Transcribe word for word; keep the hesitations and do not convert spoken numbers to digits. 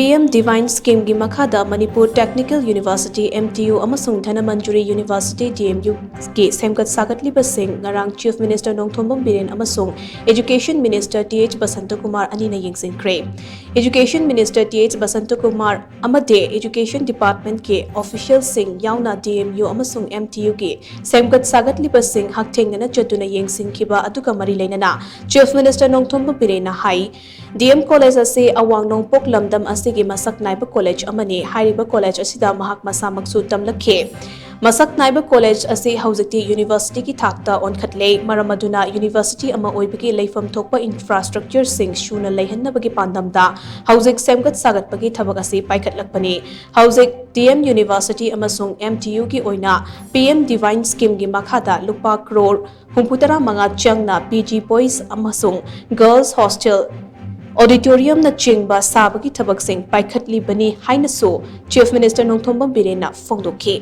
P M divine ꯁ꯭ꯀꯤꯝꯒꯤ ꯃꯈꯥꯗ Manipur technical university, M T U, ꯑꯃꯁꯨꯡ Dhanamanjuri university, D M U, ꯒꯤ ꯁꯦꯝꯒꯠ ꯁꯥꯒꯠꯂꯤꯕꯁꯤꯡ ꯉꯔꯥꯡ Chief Minister ꯅꯣꯡꯊꯣꯝꯕꯝ ꯕꯤꯔꯦꯟ ꯑꯃꯁꯨꯡ Education Minister T H ꯕꯁꯟꯇꯀꯨꯃꯥꯔ ꯑꯅꯤꯅ ꯌꯦꯡꯁꯤꯟꯈ꯭ꯔꯦ꯫ Education Minister T H ꯕꯁꯟꯇꯀꯨꯃꯥꯔ ꯑꯃꯗꯤ Education Department ꯀꯤ official ꯁꯤꯡ ꯌꯥꯎꯅ D M U ꯑꯃꯁꯨꯡ M T U ꯒꯤ ꯁꯦꯝꯒꯠ ꯁꯥꯒꯠꯂꯤꯕꯁꯤꯡ ꯍꯛꯊꯦꯡꯅꯅ ꯆꯠꯇꯨꯅ ꯌꯦꯡꯁꯤꯟꯈꯤꯕ ꯑꯗꯨꯒ ꯃꯔꯤ ꯂꯩꯅꯅ Chief Minister ꯅꯣꯡꯊꯣꯝꯕꯝ ꯕꯤꯔꯦꯟꯅ ꯍꯥꯏ, D M College ꯑꯁꯤ ꯑꯋꯥꯡ ꯅꯣꯡꯄꯣꯛ ꯂꯝꯗꯝ ꯑꯁꯤꯒꯤ ꯃꯁꯛ ꯅꯥꯏꯕ college ꯑꯃꯅꯤ꯫ ꯍꯥꯏꯔꯤꯕ college ꯑꯁꯤꯗ ꯃꯍꯥꯛ ꯃꯁꯥꯃꯛꯁꯨ ꯇꯝꯂꯛꯈꯤ꯫ ꯃꯁꯛ ꯅꯥꯏꯕ college ꯑꯁꯤ ꯍꯧꯖꯤꯛꯇꯤ university ꯒꯤ ꯊꯥꯛꯇ ꯑꯣꯟꯈꯠꯂꯦ꯫ ꯃꯔꯝ ꯑꯗꯨꯅ university ꯑꯃ ꯑꯣꯏꯕꯒꯤ ꯂꯩꯐꯝ ꯊꯣꯛꯄ infrastructure ꯁꯤꯡ ꯁꯨꯅ ꯂꯩꯍꯟꯅꯕꯒꯤ ꯄꯥꯟꯗꯝꯗ ꯍꯧꯖꯤꯛ ꯁꯦꯝꯒꯠ ꯁꯥꯒꯠꯄꯒꯤ ꯊꯕꯛ ꯑꯁꯤ ꯄꯥꯏꯈꯠꯂꯛꯄꯅꯤ꯫ ꯍꯧꯖꯤꯛ D M University ꯑꯃꯁꯨꯡ M T U ꯒꯤ ꯑꯣꯏꯅ P M Divine Scheme ꯒꯤ ꯃꯈꯥꯗ ꯂꯨꯄꯥ ꯀ꯭ꯔꯣꯔ ꯍꯨꯝꯐꯨꯇꯔꯥ ꯃꯉꯥ ꯆꯪꯅ P G Boys ꯑꯃꯁꯨꯡ Girls Hostel, Auditorium ꯅꯆꯤꯡꯕ ꯁꯥꯕꯒꯤ ꯊꯕꯛꯁꯤꯡ ꯄꯥꯏꯈꯠꯂꯤꯕꯅꯤ ꯍꯥꯏꯅꯁꯨ Chief Minister ꯅꯣꯡꯊꯣꯝꯕꯝ ꯕꯤꯔꯦꯟꯅ ꯐꯣꯡꯗꯣꯛꯈꯤ꯫